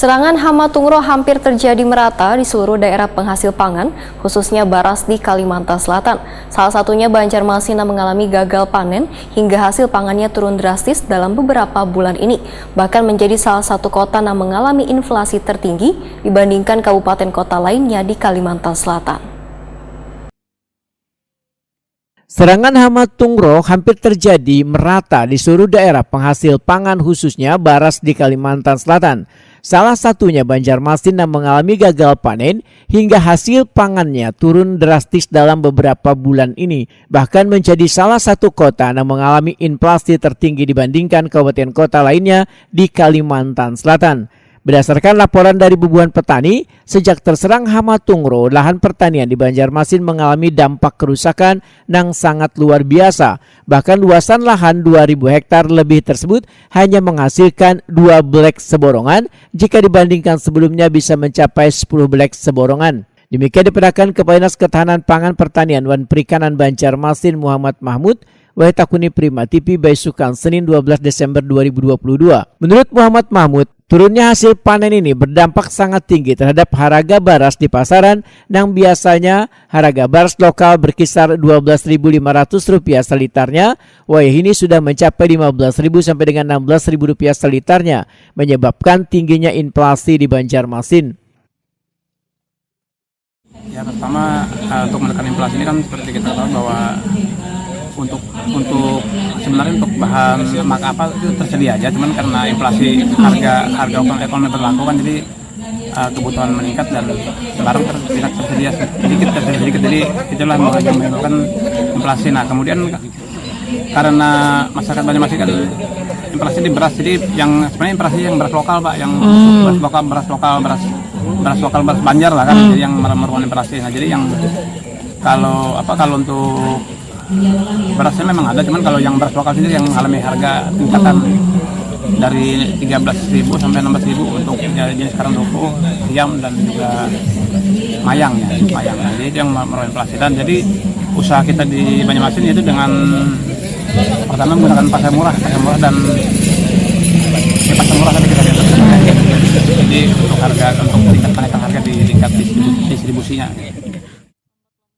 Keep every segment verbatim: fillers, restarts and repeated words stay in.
Serangan hama tungro hampir terjadi merata di seluruh daerah penghasil pangan, khususnya baras di Kalimantan Selatan. Salah satunya Banjarmasin yang mengalami gagal panen hingga hasil pangannya turun drastis dalam beberapa bulan ini, bahkan menjadi salah satu kota yang mengalami inflasi tertinggi dibandingkan kabupaten kota lainnya di Kalimantan Selatan. Serangan hama tungro hampir terjadi merata di seluruh daerah penghasil pangan, khususnya baras di Kalimantan Selatan. Salah satunya Banjarmasin yang mengalami gagal panen hingga hasil pangannya turun drastis dalam beberapa bulan ini, bahkan menjadi salah satu kota yang mengalami inflasi tertinggi dibandingkan kabupaten kota lainnya di Kalimantan Selatan. Berdasarkan laporan dari bubuhan petani, sejak terserang hama tungro, lahan pertanian di Banjarmasin mengalami dampak kerusakan nang sangat luar biasa. Bahkan luasan lahan dua ribu hektar lebih tersebut hanya menghasilkan dua blek seborongan jika dibandingkan sebelumnya bisa mencapai sepuluh blek seborongan. Demikian dipendakkan Kepala Dinas Ketahanan Pangan, Pertanian wan Perikanan Banjarmasin, Muhammad Mahmud, wayah takuni Prima T V baisukan Senin dua belas Desember dua ribu dua puluh dua. Menurut Muhammad Mahmud, turunnya hasil panen ini berdampak sangat tinggi terhadap harga baras di pasaran, nang biasanya harga baras lokal berkisar dua belas ribu lima ratus rupiah selitarnya, wayah ini sudah mencapai lima belas ribu sampai dengan enam belas ribu rupiah selitarnya, menyebabkan tingginya inflasi di Banjarmasin. Ya, pertama, eh, untuk menekan inflasi ini kan seperti kita tahu bahwa untuk untuk sebenarnya untuk bahan mak apa itu tersedia aja, cuman karena inflasi harga harga ekonomi berlaku kan, jadi eh, kebutuhan meningkat dan barang ter, tidak tersedia, sedikit tersedia sedikit, jadi itulah yang menyebabkan inflasi. Nah, kemudian karena masyarakat Banjarmasin kan inflasi di beras, jadi yang sebenarnya inflasi yang beras lokal, Pak, yang beras lokal, beras lokal, beras beras lokal, beras Banjar lah kan, jadi yang merupakan inflasi. Nah, jadi yang kalau apa kalau untuk berasnya memang ada, cuman kalau yang beras lokal sendiri yang mengalami harga peningkatan dari tiga belas ribu sampai enam belas ribu untuk jenis karang duku, siam, dan juga mayang, ya, mayang. Nah, jadi itu yang merupakan inflasi. Dan jadi usaha kita di Banjarmasin itu dengan pertama menggunakan pasar murah, pasar murah dan ya, pasar murah tapi kita lihat. Jadi untuk harga, untuk tingkat kenaikan harga di tingkat distribusinya.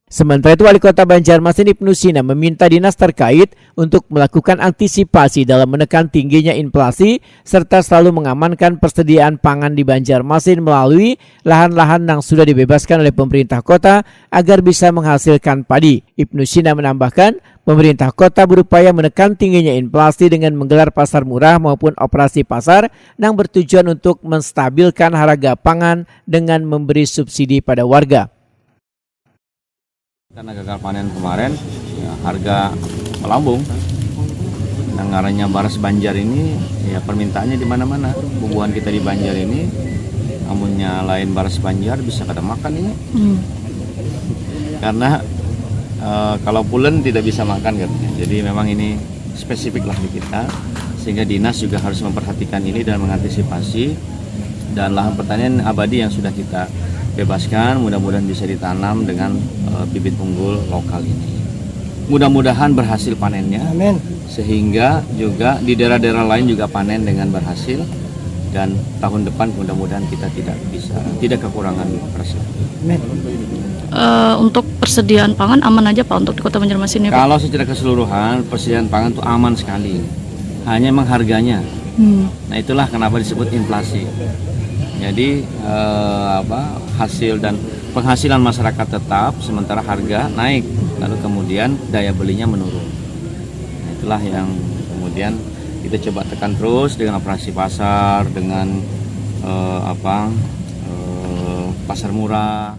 Sementara itu, Wali Kota Banjarmasin Ibnu Sina meminta dinas terkait untuk melakukan antisipasi dalam menekan tingginya inflasi serta selalu mengamankan persediaan pangan di Banjarmasin melalui lahan-lahan yang sudah dibebaskan oleh pemerintah kota agar bisa menghasilkan padi. Ibnu Sina menambahkan, pemerintah kota berupaya menekan tingginya inflasi dengan menggelar pasar murah maupun operasi pasar yang bertujuan untuk menstabilkan harga pangan dengan memberi subsidi pada warga. Karena gagal panen kemarin, ya, harga melambung. Nah, ngarannya baras Banjar ini, ya, permintaannya di mana-mana. Bubuhan kita di Banjar ini, amunnya lain baras Banjar bisa kada makan ini. Hmm. Karena e, kalau pulen tidak bisa makan katanya. Jadi memang ini spesifik lah di kita, sehingga dinas juga harus memperhatikan ini dan mengantisipasi. Dan lahan pertanian abadi yang sudah kita bebaskan, mudah-mudahan bisa ditanam dengan e, bibit unggul lokal ini. Mudah-mudahan berhasil panennya, Amin. Sehingga juga di daerah-daerah lain juga panen dengan berhasil, dan tahun depan mudah-mudahan kita tidak bisa tidak kekurangan beras. Amin. Uh, untuk persediaan pangan aman aja Pak untuk di Kota Banjarmasin ya Pak? Kalau secara keseluruhan persediaan pangan itu aman sekali. Hanya memang harganya. Hmm. Nah, itulah kenapa disebut inflasi. Jadi eh, apa hasil dan penghasilan masyarakat tetap sementara harga naik, lalu kemudian daya belinya menurun. Nah, itulah yang kemudian kita coba tekan terus dengan operasi pasar, dengan eh, apa eh, pasar murah.